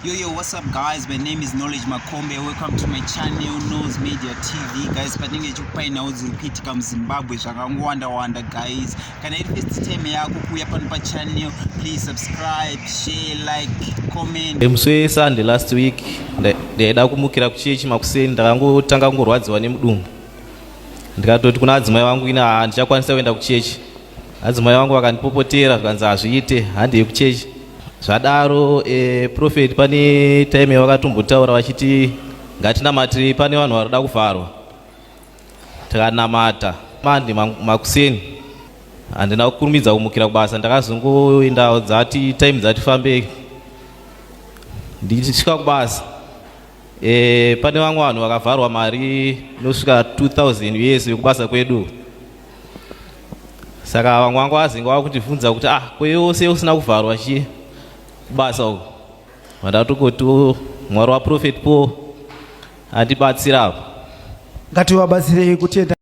Yo, yo, what's up, guys? My name is Knowledge Makombe. Welcome to my channel, Knows Media TV. Guys, patinenge tichikupai nhau dziri kuitika muZimbabwe zvakangowanda wanda, guys. Kana iri first time yako kuuya pano pachannel, please subscribe, share, like, comment. Musi weSunday last week ndaida kumukira kuchechi makuseni, ndakangotanga kungorwadziwa nemudumbu, ndikatoti kuna adzimai vangu, ina handichakwanisa kuenda kuchechi. Adzimai vangu vakandipopotera, zvikanzi hazviite, handei kuchechi. Zvadaro prophet pane time yavakatombotaura vachiti ngatinamatirei, pane vanhu varikuda kuvharwa. Tikanamata Monday makuseni, handina kukurumidza kumukira kubasa, ndakazongoenda dzati time dzati fambei. Ndichisvika kubasa, pane vamwe vanhu vakavharwa mari inosvika 2000 US yekubasa kwedu. Saka vamwe vangu vazinge vakundibvunza kuti, "Ah, kwewo sei usina kuvharwa chi kubasa uku?" Vandatongoti Mwari waprophet Paul andibatsira apa. Ngativabatsirei kutenda.